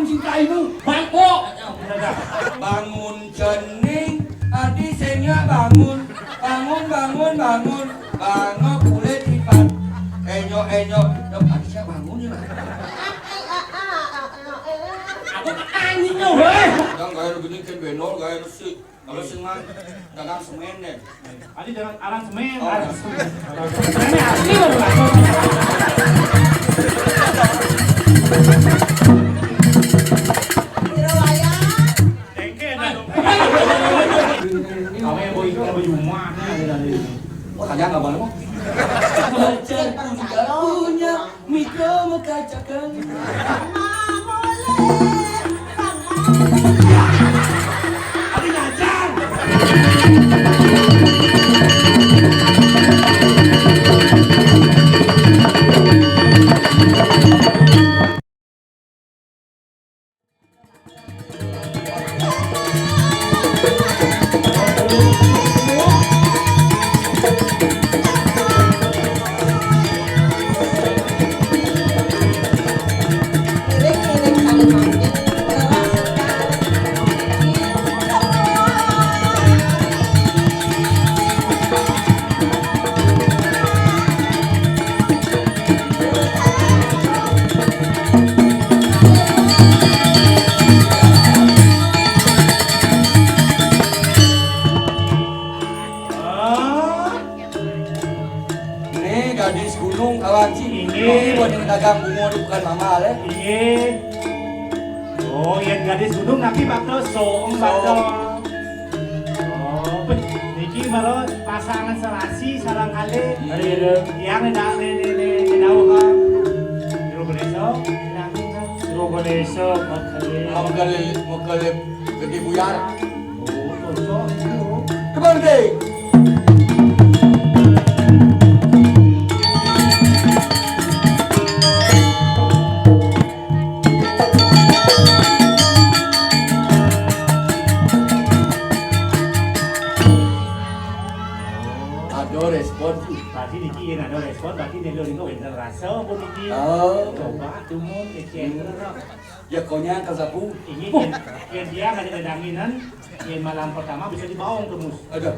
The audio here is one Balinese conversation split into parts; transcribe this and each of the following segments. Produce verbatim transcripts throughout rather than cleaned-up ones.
Cintaimu. Bangkok. Bangun cening, adi senya bangun. Bangun, bangun, bangun. Bangok kulit lipat. Enyo, enyo. Dok, adi siapa bangun ya? Aku anjing lo, weh. Yang gaya begini kan benol, gaya besi. Kalau sing mah dagang semen deh. Tadi dagang aransemen. Oh, aransemen. Ini asli loh, Bang. Tengke, nah. Kamu yang bawa ikan baju rumah, nah, ada, ada ini. Oh, tadi nggak boleh, Bang. Belajar tidak punya. Miko makacakan. Abi ngajar. Ini gadis gunung kawan sih. Ini buat yang dagang bungo di bukan mama le. Ini. Oh, yang gadis gunung tapi bakal soong bakal. Oh, niki baru pasangan serasi sarang kali. Iya. Yang ada ini ini ini dawa kan. Jero Beneso, yang ini kan. Jero Beneso, Makale. Makale, Makale gede buyar. Oh, cocok itu. Kembali. Ada respon tuh. Tadi niki yen ada respon, berarti nek lho niku wonten rasa pun niki. Oh. Coba tumun kecil. Ya konya ke sapu. Ini yen, yen dia ada kedanginan, yen malam pertama bisa dibaong tuh, Mus. Ada.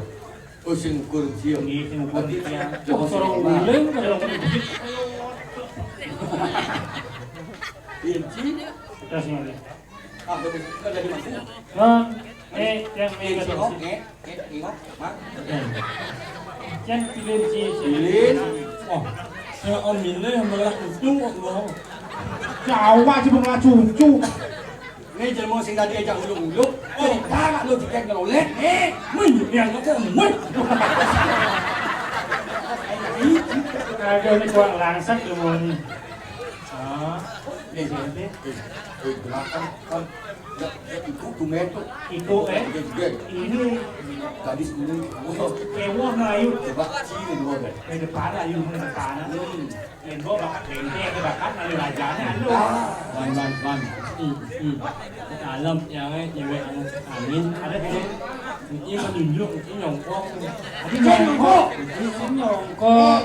Oh, sing ukur sia. Ini sing ukur sia. Wah, sorong uling, kalau uling. Iya, Ci. Terus ini. Ah, bagus. Kan jadi masuk. Nah, eh, yang Iya, Ci. Oh, eh, eh, ingat, Mak. Yang pilih Ci. Pilih. Oh, saya om ini yang malah itu, oh. Jawa sih, bunga cucu. Ini jelma sing tadi ajak uluk-uluk. Oh, tak lu tiket ngerolet. Eh, mun yang kata mun. Ada ni kuat langsat tu mun. Ah, ni dia ni. Eh, eh, belakang kan. Ya, ya, itu tu metu. Itu, eh? Dia juga. Ini gadis gunung. Ewo Melayu. Coba sini dua kan. Di depan lah, you di depan. Hmm. Yen gua bakat bente, aku bakat malu rajane anu. Wan, wan, wan. Hmm, hmm. Dalem, ya, eh, cewek anu angin. Ada gitu. Ini menunjuk, ini nyongkok. Ada nyongkok. Ini nyongkok.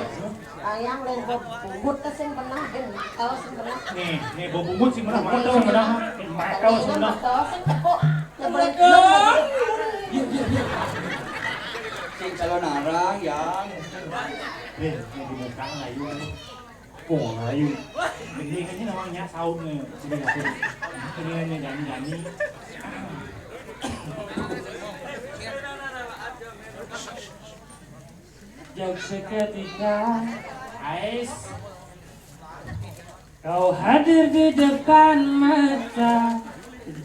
Ayang len bubut ke sing pernah, ben mata sing pernah. Nih, nih, bau bungut sing pernah, mata sing pernah. Mata sing pernah. Mata sing tepuk. Iya, iya, iya. Sing calon arang, Yang. Nih, nih, di muka Melayu. Wong ayu. Ini kan ini namanya saut nih. Ini aku. Ini hanya nyanyi-nyanyi. Jak seketika, ais, kau hadir di depan mata,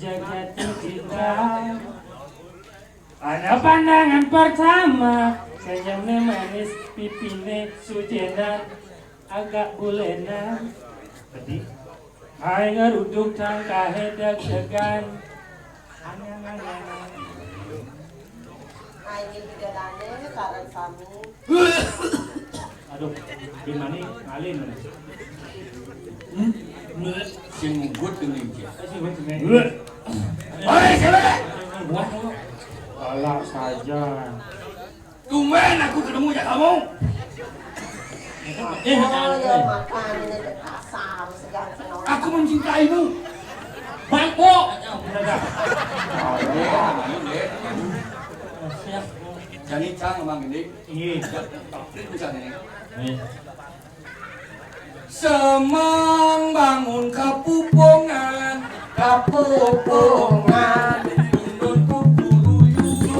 jagat tercinta. Pada pandangan pertama, senyumnya manis, pipine sujenan, agak bulenan. Pedih. Hai ngeruduk tangkahe deg-degan. Anyang-anyang. Ayo, di dalamnya, sarang sami. Aduh, gimana nih? Ngalin. Hmm? Sing nggut dengan dia. Eh, sing nggut dengan dia. Hei, siapa? Wah, galak saja. Tumben aku ketemu ya kamu. Eh, oh, ya, makanya ini kasar, segan senang. Aku mencintaimu. Bang, Dadah. Oh, iya, ayo, Dek. Siap. Jani cang emang gini. Iya. Tapi bisa nih. Iya. Semang bangun kapupungan, kapupungan, tundun pupuluyu.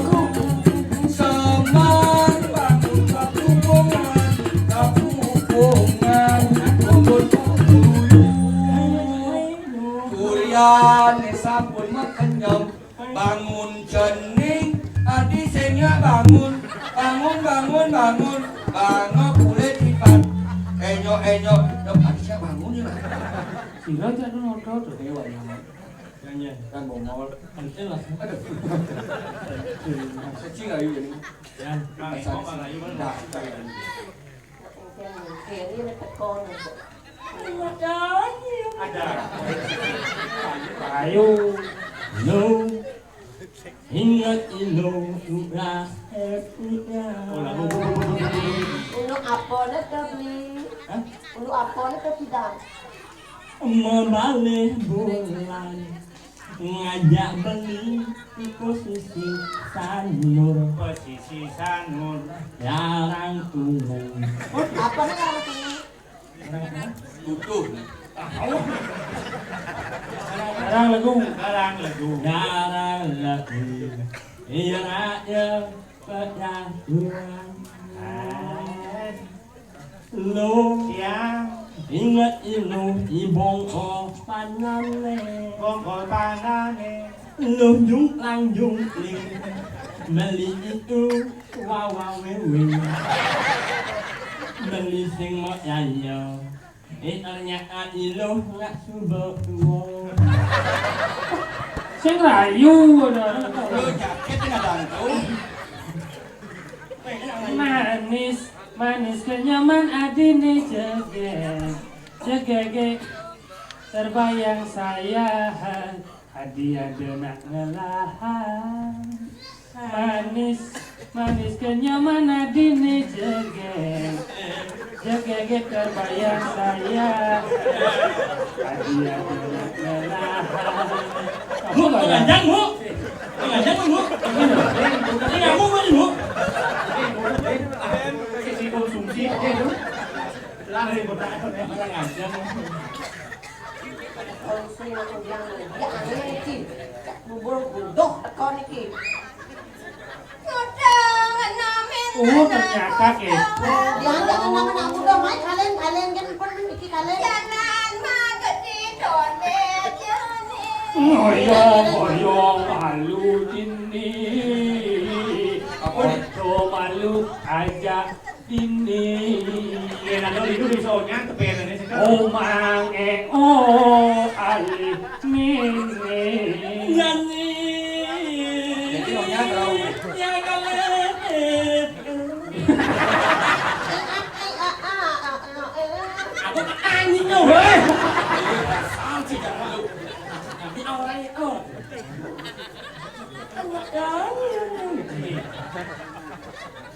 Semang bangun kapupungan, kapupungan, tundun pupuluyu. Kurian sampun makenyem, bangun cening, adi senya bangun, bangun, bangun, bangun, bangun kulit lipat. Enyo, enyo, dok, adi siapa bangun ya? Sira cak nu ngotot tuh. Dewa nyaman. Nanya. Kan bongol. Penting lah. Aduh. Kecil ayu ini. Ya, nah, nah, ini nah, nah, ini teko nih. Ada. Ayo. Lu ingat ilu ulah. Oh, lagu. Ulu apa nih, Bli? Hah? Ulu apa nih, tidak? Membalih bulan. Ngajak beli di posisi sanur. Posisi sanur. Larang tunggu. Apa nih larang tunggu? Tutuh. Larang lagu. Larang lagu. Larang lagu. Iya, rakyat. Pecah kurang. Lo ya, ingat ilu ibong o panane. Bongkol panane. Lo jungklang jungkling. Beli itu wawa wewe. Beli sing mo yayo. Eh, ternyata iluh nggak subo tuwo. Sing rayu ada. Lo jaket nggak gantung. Manis, manis kenyaman adine jegeg. Jegege terbayang saya. Adi ade nak ngelahan. Manis, manis kenyaman adine jegeg. Jegege terbayang saya. Adi ade nak ngelahan. Bu, mau ganjang, Bu? Mau ganjang, Bu? Ini kamu, Bu, Bu? Sisi konsumsi. Lari, Bu. Orang ganjang. Wong sing ngundang iki aneh iki. Cak bubur gunduh teko niki. Ngundang namen. Oh, ternyata gitu. Diajak nama anak muda, mai kalian, kalian kan pun iki kalian. Jangan mageti done jane. Ngoyong, ngoyong, malu dini. Apa? Itu malu aja. Ini. Iya, nah, kalau itu bisa onyang, tepenannya sih, kan? Oh, mang, eh, oh, alih, mini. Nyanyi. Jadi, onyang, kalau ya, kalau aku anjingnya, weh. Santai, jangan lu. Nanti awalnya, oh.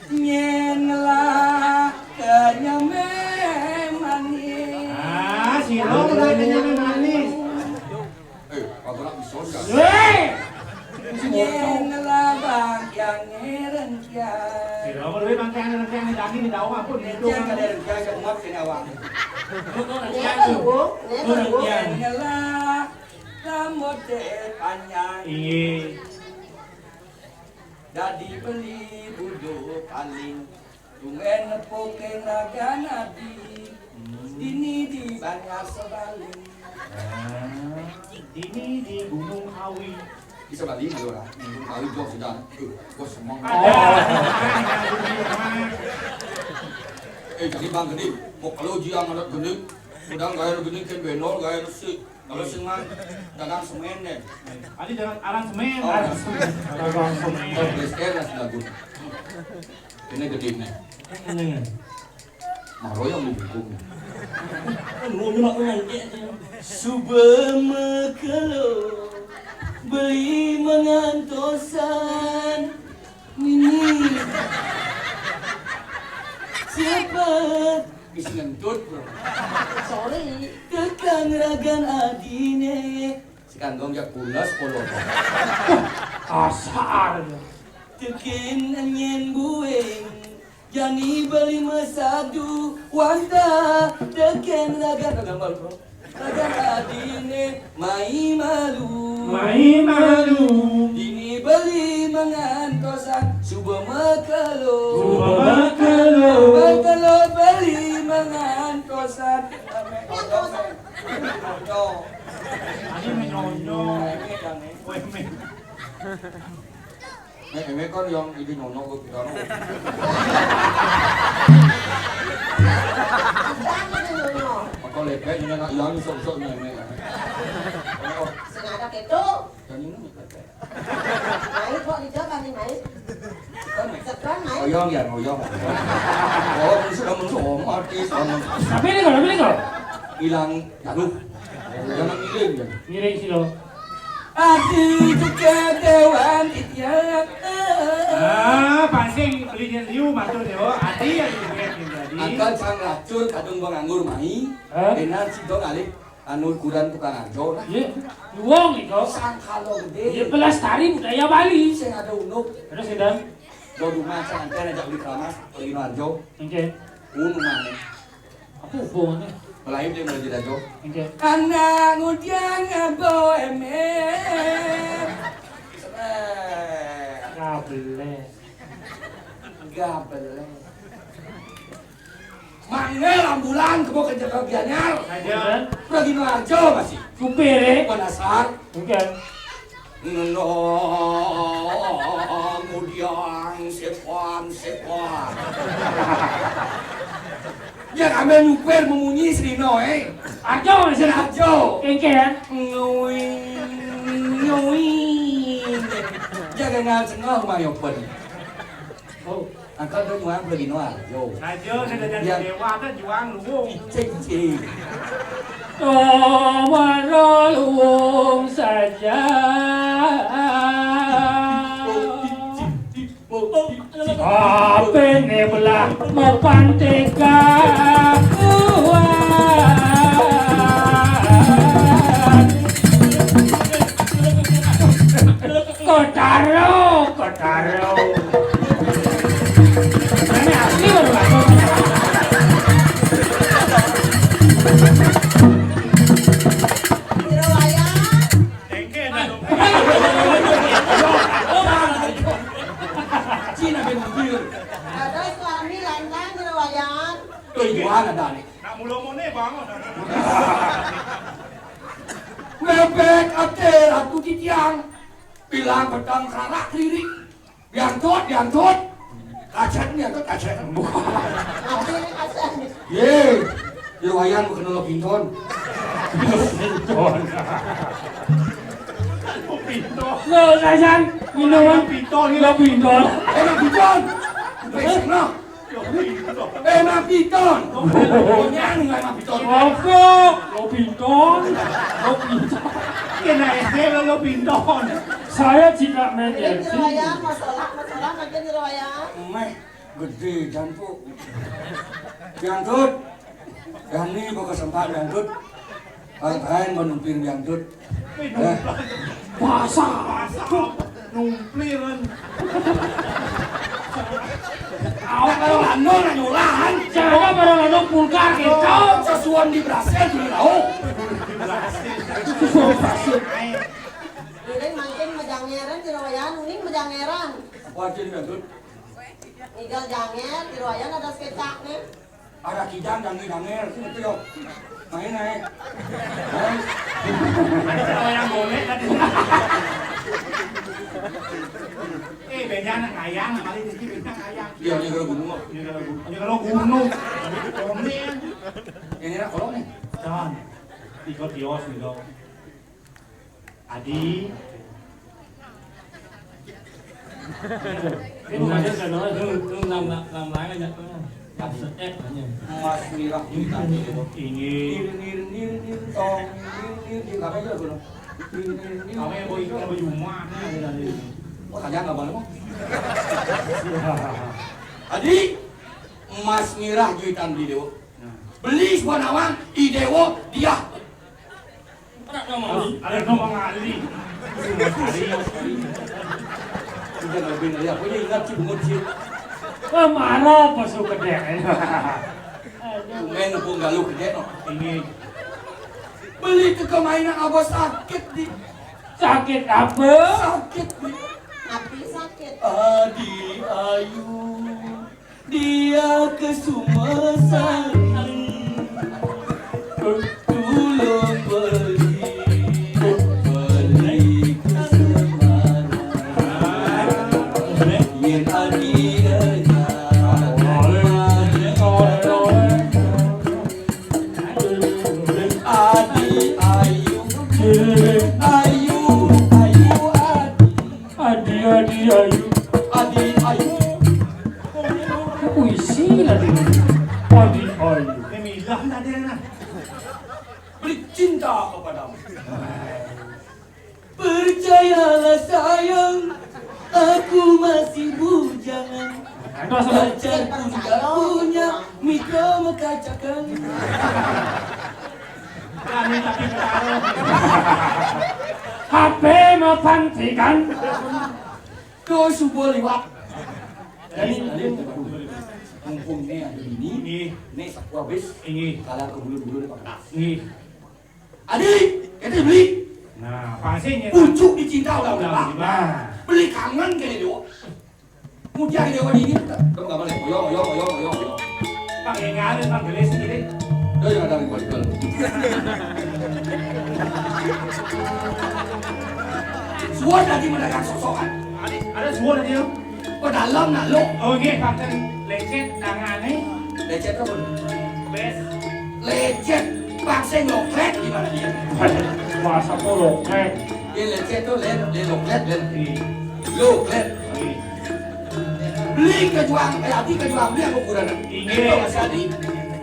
Nyen lah kenyame manis. Ah, si Rom udah kenyame manis. Eh, kagak bisa, kan? Weh! Nyen lah bang yang ngeren, ya. Si Rom udah bang yang ngeren, yang daging di daun apa, di daun? Yang ada yang jaga umat sini, awak. Nyen lah, Bu. Nyen lah, Bu. Nyen lah, rambut deh panjang. Iya. Dadi beli budo paling, tumben nepukin ragan adi. Dini di Banjar Sebali. Ah, dini di Gunung Kawi. Bisa Bali, halo, ora? Gunung Kawi, jauh sudah. Eh, gua semang. Ada. Oh. Eh, jadi Bang Gede, mau kalau jiang anak gede, udah gaya gede kan benol, gaya resik. Kalau sing mang dagang semen deh. Adi dagang aransemen. Oh, aransemen. Dagang semen. Oh, beli sekelas lagu. Ini gede nih. Ini. Maro yang dihukum. Lu nyemak lu nanti aja. Suba mekelo beli mengantosan. Ini siapa? Bisa ngentut, bro. Sorry. Kekang ragan adine. Kanggo jak pules polo. Kasar. Tekén nyén buin. Jani beli mesadu wanta. Tekén ragan gambar, bro. Ragan adine mai malu. Mai malu. Dini beli mangantosan, suba makelo. Suba makelo. Makelo beli mangantosan. Ame odong, ame. Odong. Ame menyonyo. Ame, ame. Weh, ame. Nek, eme kan yang ini nyono ke kita no. Jangan nyono. Maka lepek ini nak yang sok-sok nih, eme. Sing ada keto. Dan ini nih lepek. Naik kok dijawab nih, naik. Kan, Mek? Sekarang naik. Oyong ya, oyong. Oh, ini sudah musuh, mati sama. Tapi ini kalau, ini kalau. Hilang jatuh. Jangan ngiling ya. Ngiring sih lo. Adi juga dewan titiang. Ah, pancing belinya liu matur yo. Adi yang dibuat yang tadi. Angkat sang racun kadung banganggur mai. Hah? Benar si dong alik anu kuran tukang anjo lah. Iya, luwung itu. Sang kalo gede. Iya, pelestari budaya Bali. Sing ada unuk. Terus kita. Do rumah sang anten aja beli keramas, beli anjo. Oke. Unu mana? Apa hubungannya? Melayu dia mulai tidak jauh. Oke. Anak ngudian ngabo emen. Seret. Gabele. Gabele. Mangga ambulan kebo kerja ke Gianyar. Aja. Pergi Noarjo masih. Supir, eh? Penasar. Oke. Ngenong mudiang sepan sepan. Ya kami nyupir memunyi serino, eh. Ajo, sih. Ajo. Kengken. Ngui, ngui. Jaga ngal sengah mayo pun. Oh. Angkat tu juang beli noa, yo. Aja, saya dah jadi dewa, ada juang luwung. Cik, cik. Tomara luwung saja. Apa ni belah mau pantika kuat. Kotaro, Kotaro. Ini asli baru masuk. Jero wayang. Tengke, nah. Cina ben mobil. Ada suami lantang jero wayang. Tujuan ada nih. Nak mulo mone bangun. Bebek ate ratu titiang. Bilang petang karak diri. Diantut, diantut. Kacet ni, antut kacet. Apa ini kacet? Ye, di wayan bukan lo pinton. Pinton. Lo pinton. Lo kasan, minuman pinton, lo pinton. Enak pinton. Besok no. Lo pinton. Enak pinton. Lo pinton. Lo pinton. Apa? Lo pinton. Lo pinton. Kena S D lo, lo pinton. Saya tidak main Ini F C. Jero wayang, masalah, masalah, makin jero wayang. Meh, gede dan pu. Diantut. Dani bawa kesempatan diantut. Lain-lain mau numpir diantut. Eh. Bahasa. Numpliran. Awak kalau lando nak nyolahan. Jangan kalau lando pulkar gitu. Sesuatu di Brasil dulu tahu. Sesuatu Brasil. Uling mangkin majangeran jero wayan, uling majangeran. Wajin diantut. Ngigal janger, jero wayan ada sekecaknya. Ada kijang jangi danger, sini tuh yo. Main naik. Ada yang boleh tadi. Eh, benya anak ngayang, kali ini benya ngayang. Iya, ini kalau gunung. Ini kalau gunung. Ini kalau gunung. Ini nak kolong nih. Jangan. Ikut kios nih dong. Adi. Ini bukan dia kan, itu, itu nama, nama aja tuh. Kapsetek aja. Emas mirah kita ini. Ini. Nir, nir, nir, nir, tong, nir, nir, nir, apa aja tuh? Nir, nir, nir. Kamu yang bawa ikan, bawa jumah, nah, ada, ada ini. Wah, kagak nggak boleh, Bang. Adi, emas mirah juitan beli dewa. Nah. Beli sebuah nawang, i dewa, dia. Ada nama Ali. Udah nggak beli ya, pokoknya ingat sih bungut sih. Wah, marah apa suka deh. Aduh. Main aku nggak lu gede no. Ini. Beli ke kemainan abah sakit di. Sakit apa? Sakit di. Hati sakit. Adi Ayu. Dia ke Sumesari. Tulung beli, beli ke Semarang. Yen adi enya. Adi ayu, ayu, ayu, adi. Adi, adi, ayu. Adi ayu. Puisi tadi. Adi ayu. Ini milah tadi, nah. Beli cinta kepadamu. Percayalah sayang, aku masih bujangan. Pacar pun gak punya, mikro mekacakan. Kami tapi ketaruh. H P mau pantikan. Tuh subuh liwat. Jadi, mumpung ini ada ini, ini sapu habis. Ini kalau ke bulu-bulu di panas. Ini. Adi, kita beli. Nah, pangsing ya. Pucuk dicinta udah udah. Nah. Beli kangen kayak dia. Mudah dia wadi ini. Kamu gak boleh. Oyong, oyong, oyong, oyong, oyong. Pak, yang ada, Pak, gelis sendiri. Dia yang ada di balik. Suat lagi mendagang sosokan. Ada, ada suat lagi, yuk. Pedalam nak lo. Oh, nggih, panten lecet tangane. Lecet apa? Bes. Lecet pangsing loklet gimana dia? Masa tuh loklet? Dia lecet tuh len, dia loklet len. Iya. Loklet. Iya. Beli kejuang, eh, Adi kejuang beli aku ukuran. Iya. Itu masih Adi.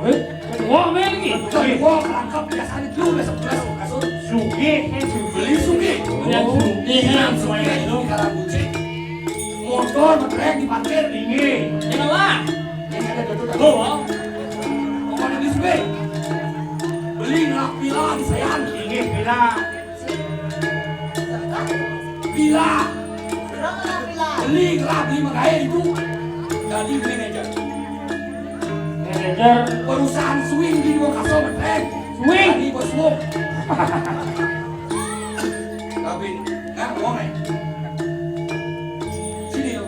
Eh, wah, men iki. Wah, rangkap biasanya dulu besok jelas kasur. Sugih, eh, sugih. Beli sugih. Yang sugih, yang sugih. Di dalam bucik. Motor, metrek di parkir. Inggih. Ini lah. Ini ada dodot. Oh, oh. Pokoknya beli sugih. Beli ngelak pila di Sayan. Inggih, pila. Pila. Berapa lah pila? Beli ngelak, beli magae itu. Jadi manajer. Manajer. Perusahaan swing di Wakaso, metrek. Swing. Jadi bos wong. Tapi, nah, wong, eh. Sini, yuk.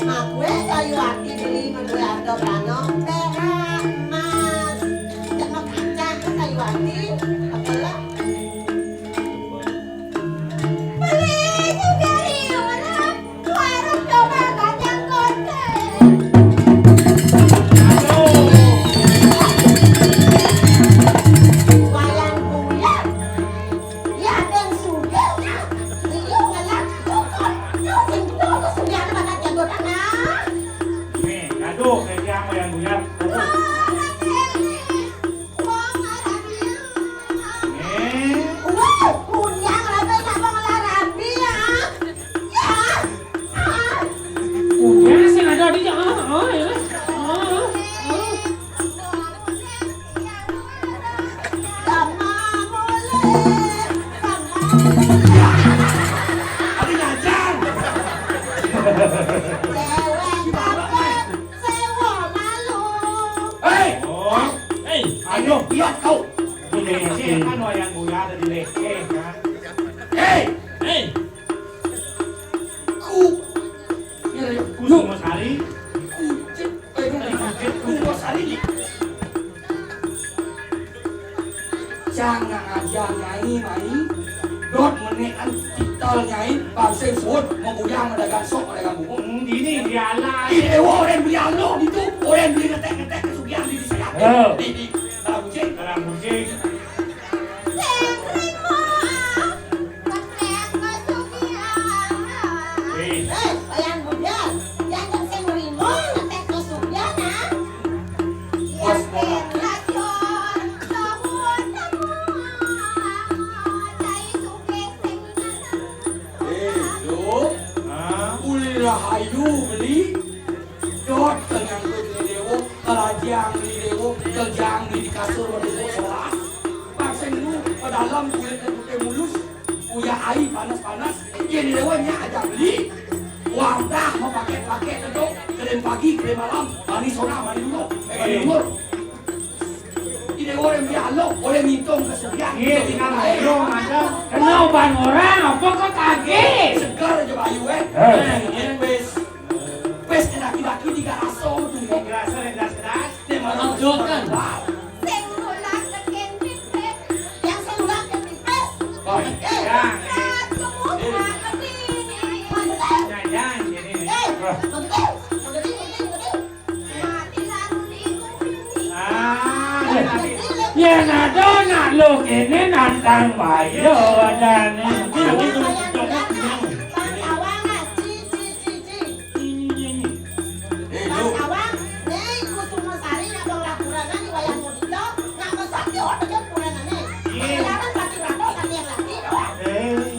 Makué kayu ati beli makué arta prana, perak, emas, cek kaca kayu ati, apa lah? Beli juga iya, warung coba kacang kote. Wayang kulit. Ya, dan sudah, nah, iya, ngalah, cukup. Nah, sing tuh, sudah ada bakal jago tanah. Nih, aduh, kayak siapa yang buyar? Wah, Rabi. Wah, Rabi. Nih. Wah, punya Rabi, siapa ngalah Rabi, ya? Ya. Ah. Punya sih ada di, ah, ah, ya. Ah, ah. Ada ngajar. Hei! Oh, hei, ayo, lihat kau. Ini kan wayang kuya ada di leke, kan? Hei! Hei! Ku. Ini ada Kusuma Sari. Kucing. Eh, bukan. Kusuma Sari nih. Cang ngajar nyai, mai. Dot menekan titel nyai, bangsa suud, mau kuyang, mau dagang sok, mau dagang bu. Piala. Ih, eh, wah, orang beli alo gitu, orang beli ngetek-ngetek kesugihan di saya. Oh. Di, di, dalam kucing. Dalam kucing. Sing rimo, ngetek kesugihan. Eh. Eh, Wayan Budian, yang sing rimo ngetek kesugihan, ah. Bos, Yang bola. Raja, tahun semua. Cai sugih sing Eh, Duk. Hah? Uli rahayu beli. Dot kenyang tu beli dewo, kerajang beli dewo, kerjang beli di kasur beli dewo solas. Pas sing nu, ke dalam kulitnya putih mulus, uya ai panas-panas, iya di dewo nya aja beli. Wardah mau pakai-pakai tu, krim pagi, krim malam, mani sore, mani dulu, eh, mani luhur. Ide orang bialo, orang ngitung kesugihan. Iya, tinggal ngomong aja. Kena uban orang, apa kau kagak? Segar aja bayu, eh. Eh. Nah, ini wis. Wis, laki-laki tiga raso tu. Tiga raso, yang das-das. Dia malah jokan. Sing ulah tekan pipis. Yang sing ulah tekan pipis. Oh, eh. Ya. Satu, dua, tiga. Ya, ya, ini. Eh, betul. Betul, betul, betul. Ah, yen ada nak lo kene nantang bayo adane. Eh.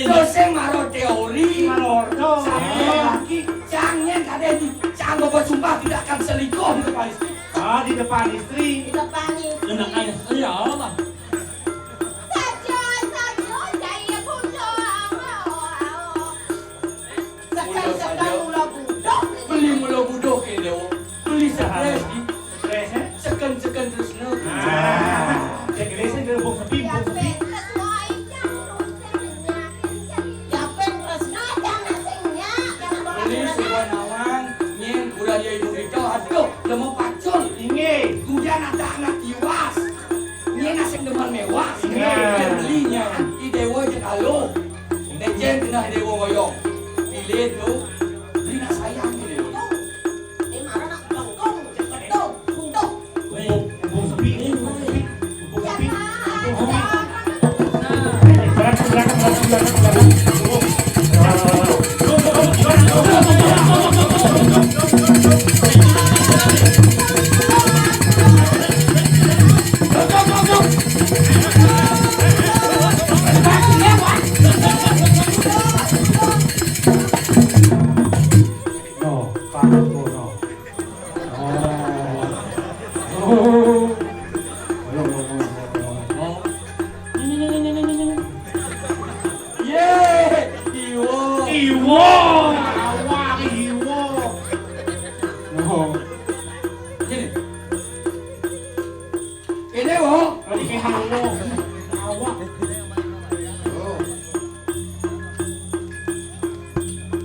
Terus sing maro teori, maro ordo. Sampai lagi, cang nyen kadang di, cang bapak sumpah tidak akan selingkuh di depan istri. Ah, di depan istri. Di depan istri. Enak aja. Ya Allah. Saja, saja, saya punya. Sekan-sekan mula budak. Beli mula budak ke dia. Beli stres di. Stres, eh? Seken-seken tresna. Ah, seken-seken tresna, bong sepi, bong sepi. Beli sebuah nawang, nyen, udah dia ibu kita, aduh, lemah pacul. Inggih. Kemudian ada anak tiwas. Nyen asing demen mewah. Inggih. Dia belinya, di dewa je kalu. Nejen kena dewa ngoyong. Pilih tu, beli nak sayang ke dia. No, Pak Bono. Oh. Oh. Ye, iwo. Iwo. Awak iwo. No. Gini. Ini, wo. Lagi kene, wo. Awak.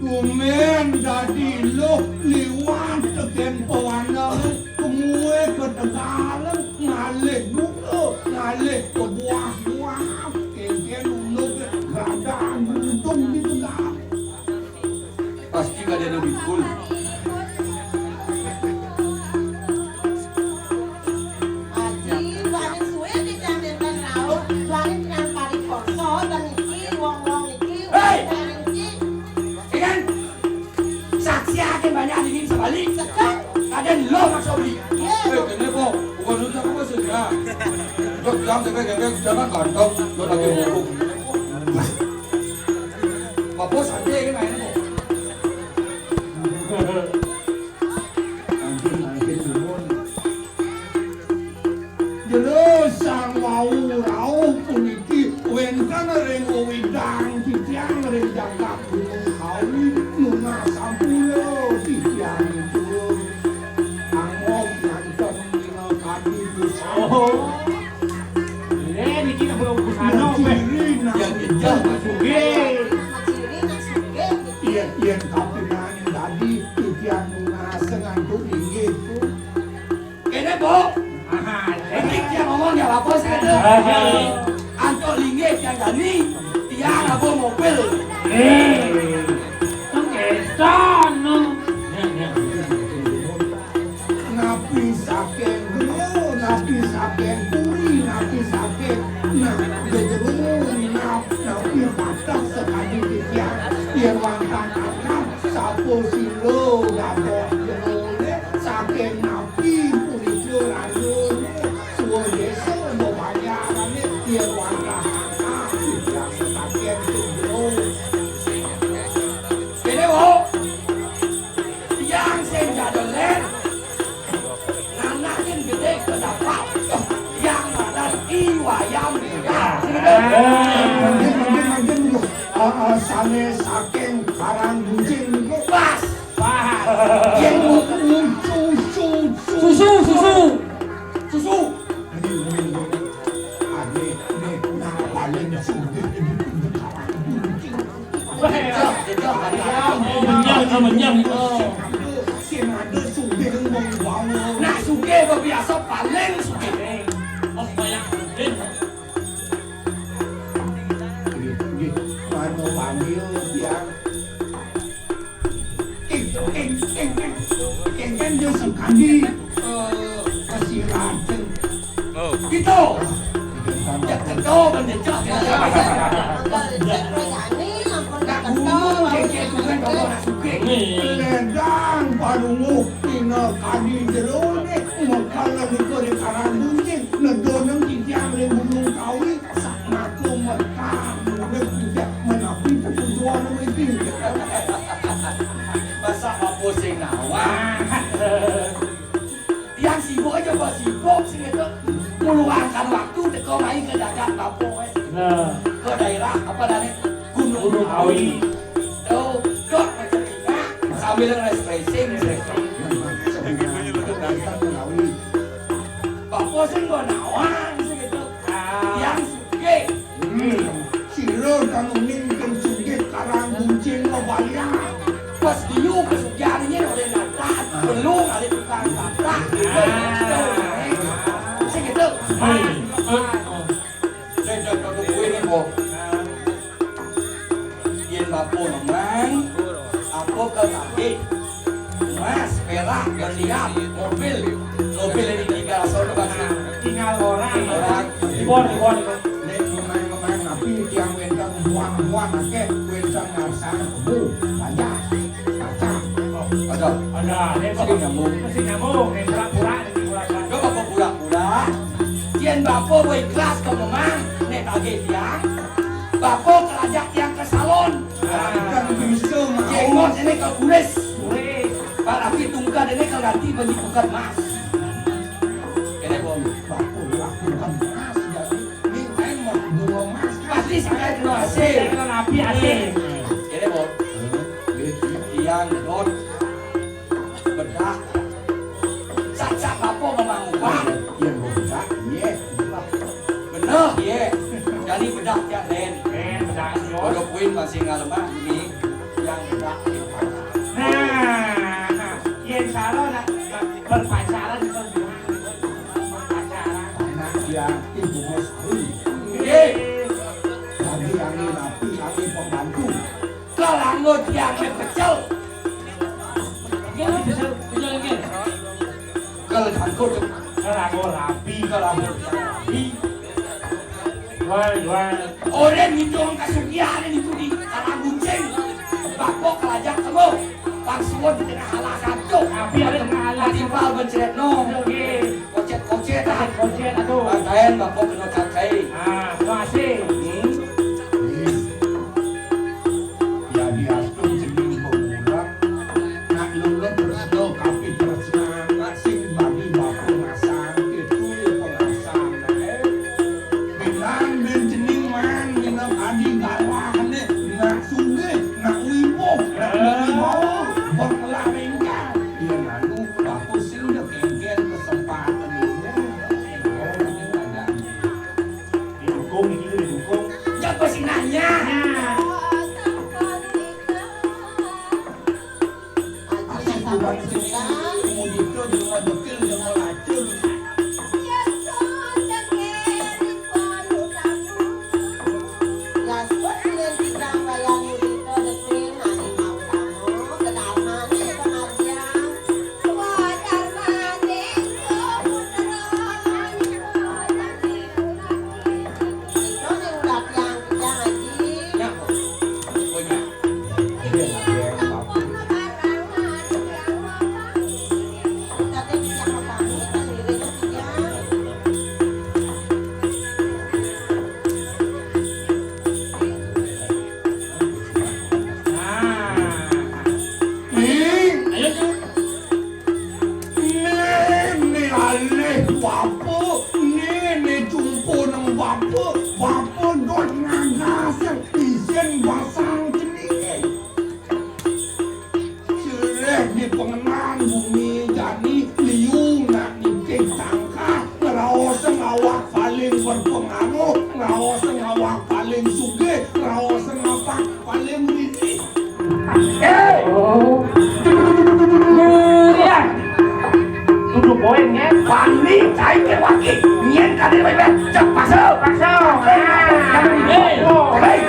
Tumen dadi luh liwat tegen pewanang, kemue ketegal, ngalih gula, ngalih kebuah-buah, kengken ulug gadah guntung di tegal. Pasti kada ada bikul. Aji, paling suwe kita nenten rauh, paling kenal pari poso, dan iki, wong-wong iki, Hei! Paling iki. Ikan, saksi akan banyak dingin sebalik. Sekarang. Kadang lo maksa beli. Iya. Eh, kene po, bukan lu cakap apa sih, ya? Jok jam sampai gembek, jangan ganteng, lo lagi buku. Apa santai kan akhirnya po? Angkin, angkin, sumun. Jero sang wau rauh puniki wénten ring wewidang titiang ring jagat Gunung Kawi, nunas sampura titiang ipun. Angob nganten dina kadi busana. Oh. Lé niki keburu busana, Pak. Ciri nak Yang jejak. Sugih. Yén, yén kapining dadi titiang nunas ngantuk inggih, Bu. Kéné, Bu. Aha, iki tiang ngomong ya apa sih itu? Aha. Antuk linggih tiang jani, tiang apa mobil. Eh, tong edan. Yén wantah kakang, sapa sira dados jerone, saking napi punika rayane, suwedesa bebayarane, yén wantah kakang, titiang setaken jero. Kene, Bu. Tiang sing jadolen. Nanakin gedé kedapat. Yang badan I Wayan. Mungkin, mungkin, mungkin, ah, ah, sane saking Karang Buncing niku. Pas. Pas. Yang mau susu, susu. Susu, susu. Susu. Ade, ade, nah, paling sugih di Karang Buncing. Menyang, menyang, menyang. Sing ada sugih wong bawa. Nah, sugih kok biasa paling sugih. Oh, banyak sugih. Nggih, nggih. Mano panggil tiang. Ing, ing, ing, ing. Ing, ing, yo sing kandi, eh, kesilapan. Oh. Gitu. Ya, kedo, bendecok. Nak gunung, cecek, bukan, kalau nak sugih. Ledang, palunguh, pina, kadi, jero, nih. Mekal, lagi, kori, Karang Buncing. Nedoneng, titiang, ring Gunung Kawi. Sak ngaku mekam, urip tidak menapi kebutuhan mriki. Masa apa sing nawang? Tiang sibuk aja kok sibuk sing itu. Meluangkan waktu teko main ke dadak bapa, eh. Nah. Ke daerah apa tadi? Gunung Gunung Kawi. Kawi. Tuh, dok bercerita sambil refreshing. Bapa sing gua nawang sing itu. Tiang sugih. Hmm. Sira kang uning kang sugih Karang Buncing Balian. Pas diu kesugihannya oleh natak, belum ada tukang tatak. Sing gitu. Saya jatuh ke kue nih, Bo. Yen bapa memang, apa kekasih? Emas, perak, berlian, mobil. Mobil ini tinggal sono, Mas. Tinggal orang. Orang. Ibon, ibon, ibon. Nek memang-memang napi tiang wénten buang-buang akeh, wénten ngarsan kebo, banjar, kacang. Ada. Ada, nek sing nyambung. Sing nyambung, nek pura-pura, nek pura-pura. Coba kok pura-pura. Yen bapa wis ikhlas kok memang, nek tagih tiang, bapa kelajak tiang ke salon. Kan bisa mau. Jenggot ini ke kuris. Kuris. Pak Rafi tungkar ini ke ganti baju bukan mas. Ini bom. Bapa lakukan mas, jadi ini kain mau bunga mas. Pasti saya kena hasil. Saya kena api hasil. Ini bom. Tiang dot bedak. Sak-sak apa memang ubah? Yang mau bedak, iya. Bener, iya. Jadi bedak ya, Len. Eh, bedak, yo. Kalau kuin masih ngalemah ini, yang bedak. Nah, yen salah nak berpacaran itu gimana? Berpacaran. Anak dia ibu bos. Iya. Jadi yang ini napi, yang ini pembantu. Kalanggo tiang pecel. Nggih, pecel, pecel nggih. Kalanggo, kalanggo rabi, kalanggo rabi. Jual, jual. Orang ngitung kasugihan itu di Karang Buncing. Bapa kelajak temu. Pang suwun di tengah alas satu. Rabi ada tengah alas. Timpal bencret no. Nggih. Kocet-kocet, ah. Kocet, aduh. Pakaian bapa kena cakai. Ah, kena asing. Hmm. Ya diastun cening pemuda, nak lulus tresna kapitresnan, nak sing bagi bapa ngasang, itu ya pengasang, eh. Bilang ben cening man, minum adi galah, ne, nak sugih, nak wibuh, nak wibawa, bengkelah ringkang. Ya lalu bapa sing udah kengken kesempatan ini. Oh, ini ada. Didukung, ini didukung. Jago sinahnya. Nah. Wah, nyén kadé baé-baé. Cék paso. Paso. Hei.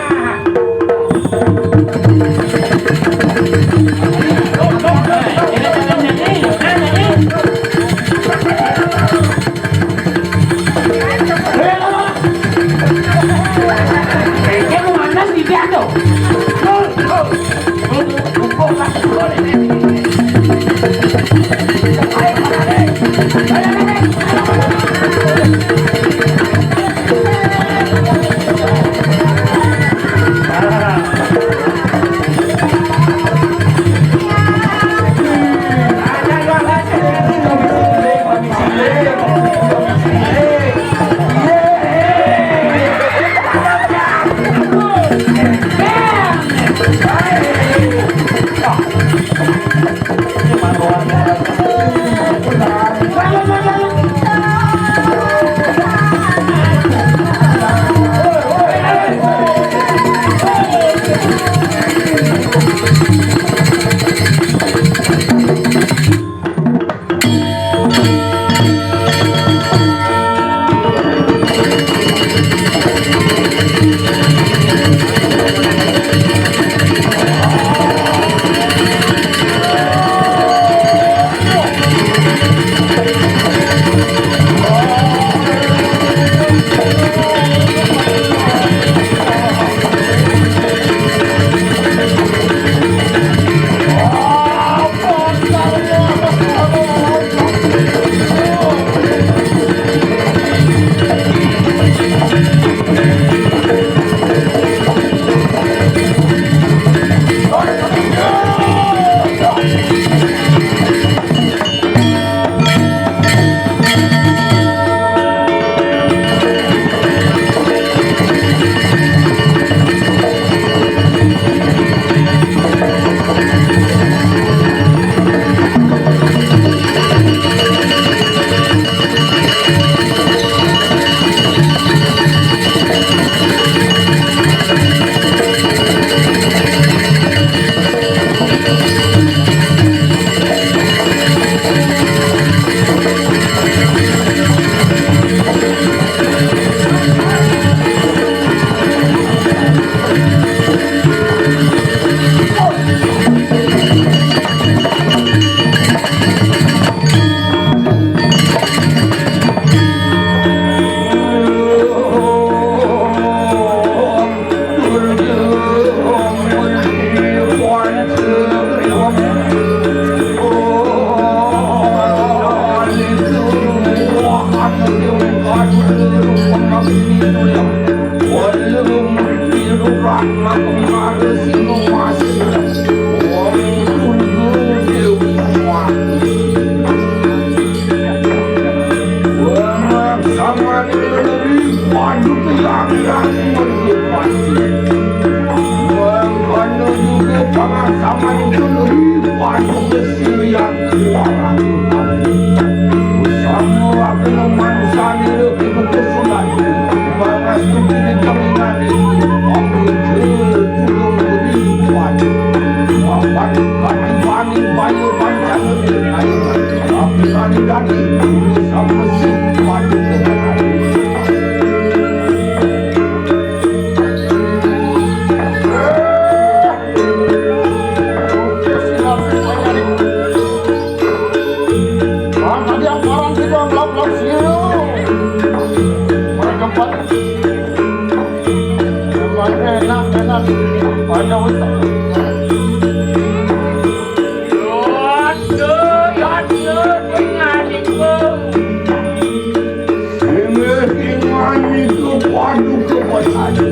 Sing ing aniku paduka basané.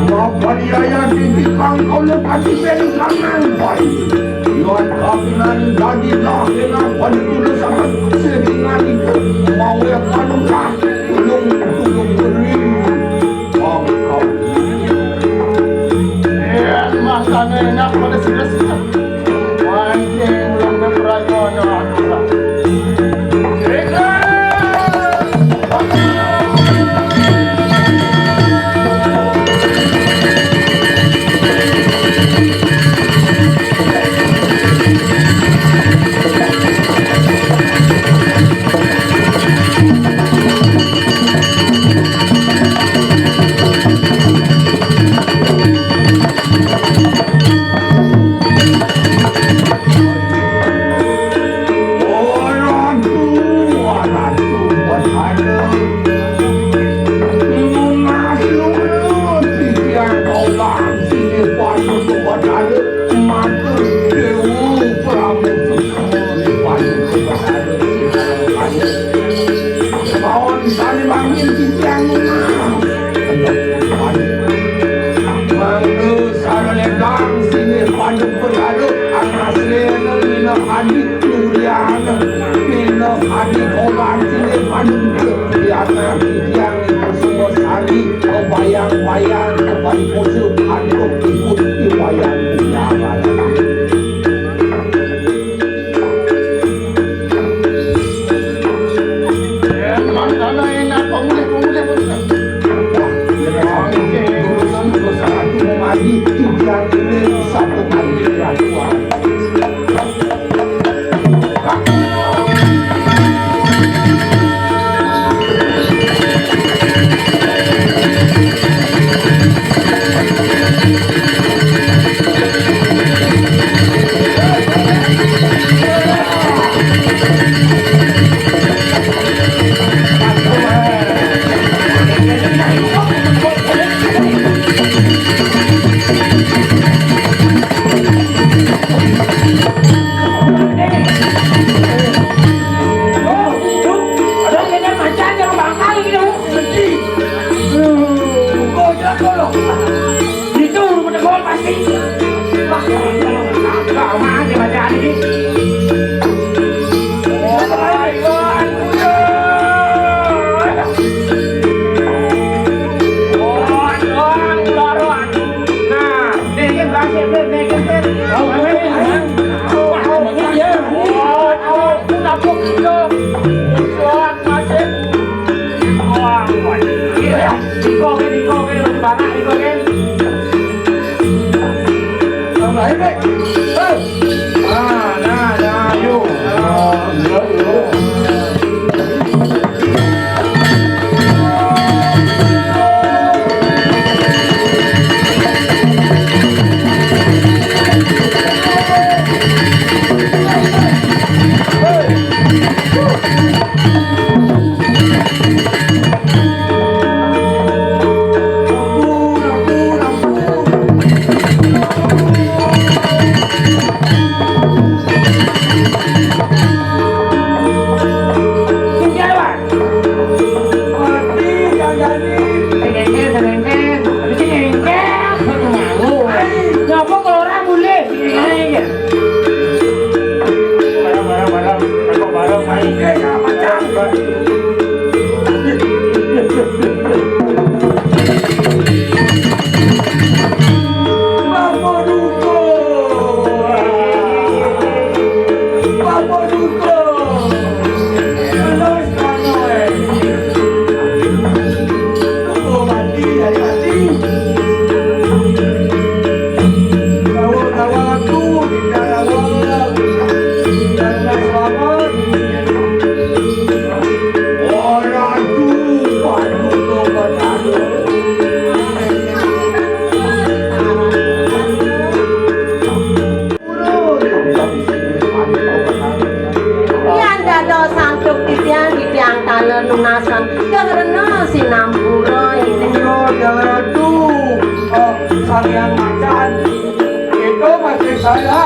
Mapan yaya titikan kaula pati ben kanang baé. Yan kapinan dadi lahena pada kula sanget sing ing aniku mawé panukas tulung-tulung beri. Mangkau. Yén mangsané enak pada sida-sida. Mancing belum berayana aturan. Suryan, Nino, Adi, Kolan, Cine, Panunjuk, Diana, Titian, Ibu Sungosari, Kebayang-bayang, Kembali Musuh, Anduk, Ikut, Iwayan, Diana. Itu rumah gol pasti. Wah, lama aja bacaan ini. Nah, naikin berhasil, Beb, naikin, Beb. Ayo, ayo, ayo. Wah, ayo, ayo, ayo. Wah, wah, iya. Iko, Beb, iko, Beb, banget, iko, Beb. Tambahin, Beb. Hei. Ah, nah, nah, yuk. Nah, yuk, yuk. Ngapa kalau orang boleh? Barang, barang, barang. Barang, barang, barang. Bapak Duko. Bapak Duko. Terus, Pak Noel. Duko mati dari hati. Bawa, bawa aku, tidak bawa. Karena selamat. Yan dados santuk titiang, titiang taler nunasan karena sinampura ini. Ratu, oh, Sang Hyang Macan. Itu masih saya.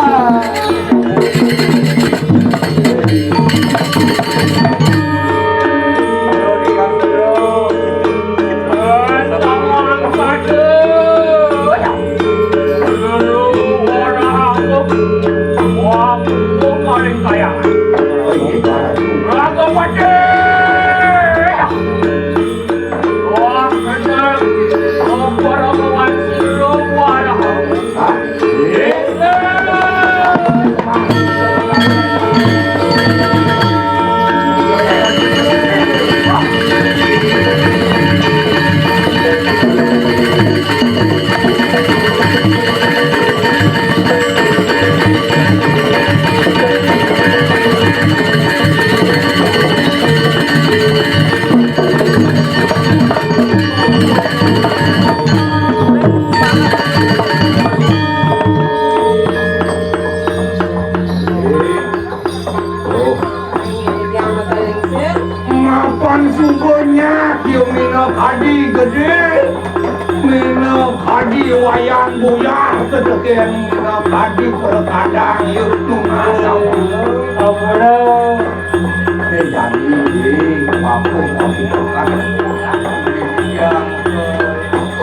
Mapan suka nyak, ya mina kadi gede, mina kadi wayan buyar, tetekin mina kadi perkadang, ya tunasau. Ampura. Ini jadi, apa, apa,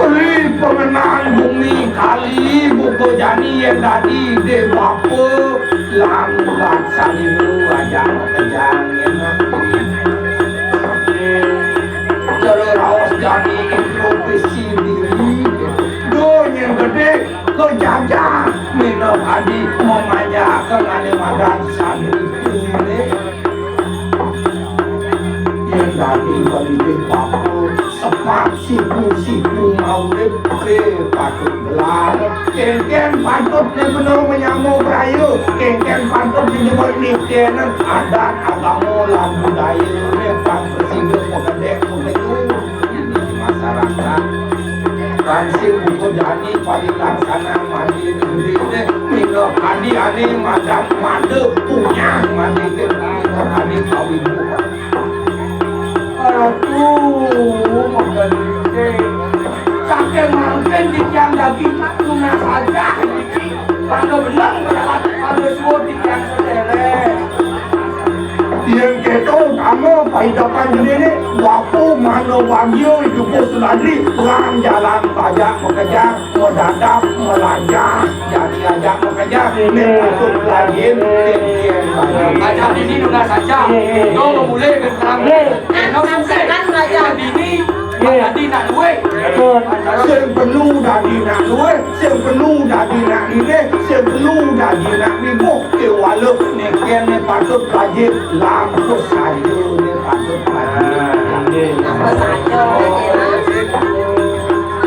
Ri pengenang bumi kali buka jani yang tadi de bapa langkat saliru. Memanjakan ane madan santri. Yen dadi pendidik bapa, sepat siku-siku maurip, eh, patut gelar. Kengken patut ne bener menyama beraya. Kengken patut disebut nitenen adat agama lan budaya ne patut sida pekedek pekeju di masyarakat. Ransing buka jani paling laksana mandi negeri ne, mino kadi ane madan mada punya mandi ke mino kadi kawin buka. Aduh, mengkeliling. Saking mangkin titiang daging tak lunas saja. Pangga benang mendapat pangga suwur titiang sederek. Yen keto utama paidapan diri ne, waku mano wagya idup suladri, perang jalan bajak bekejar, medadap melajah, jadi ajak bekejar, ne patut lajin, yen yen bajak. Ajak dini lunas saja. Do memulai ke terang. Eno sukses. Kan bajak. Dini, dadi nak duit. Sing perlu dadi nak duit. Sing perlu dadi nak lilih, sing perlu dadi nak mimpuh, kewala neken ne patut rajin langkus saja ne patut rajin. Apa saja, ya?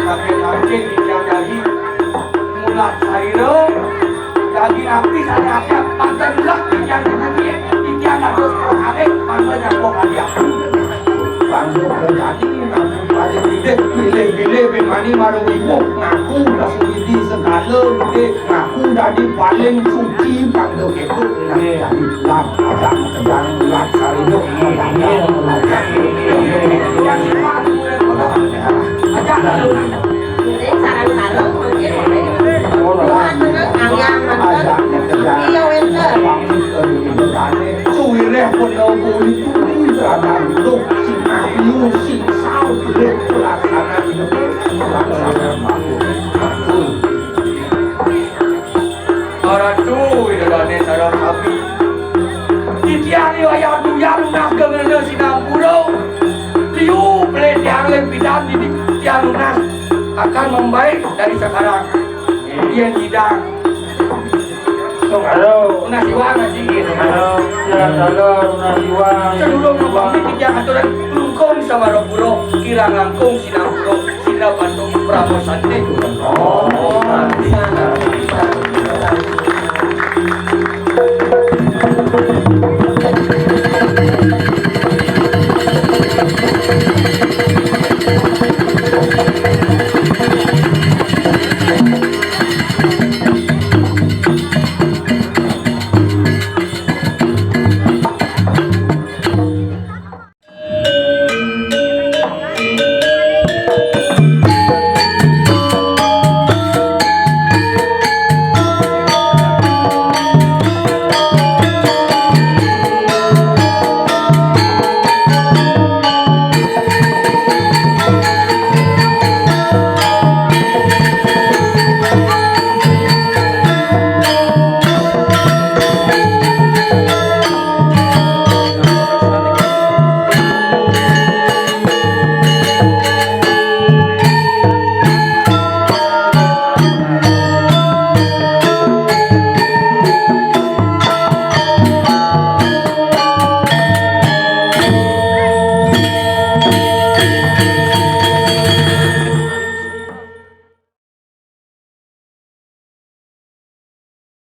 Makin-makin titiang dadi mulat sarira, dadi napi sane akeh, panten lek titiang dadi, titiang dados prakarya, mangda nyambung kali aku. Bangsa prajati, napi paling pilih, pilih-pilih, bimani marang ibu, ngaku dah sujudi segala, gede, ngaku dadi paling suci, bangsa ketuk, nah, dadi lam, ajak makejang, lam, saridup, ajak, ajak, ajak, ajak, ajak, ajak, Sarang-sarang mungkin. Wah, tenang, angin, mantap. Tapi ya, wénten. Suwireh penawa kuwi kuwi terhadap hidup si Ayu, si Saul, pelaksanaan hidup, pelaksanaan makhluk. Ratu Widadane sareng sami. Titiang liwayah duyar lunas geng rena sinampura. Liu pelih tiang ring pidan dini tiang lunas akan membaik dari sekarang. Yen sidang. Sungkara. Lunas iwang, Haji. Sungkara. Jalan salah, lunas iwang. Sedurung nembang titiang aturan lungkung Samarapura, kirang langkung sinampura, sira bantu Pramosanti. Oh.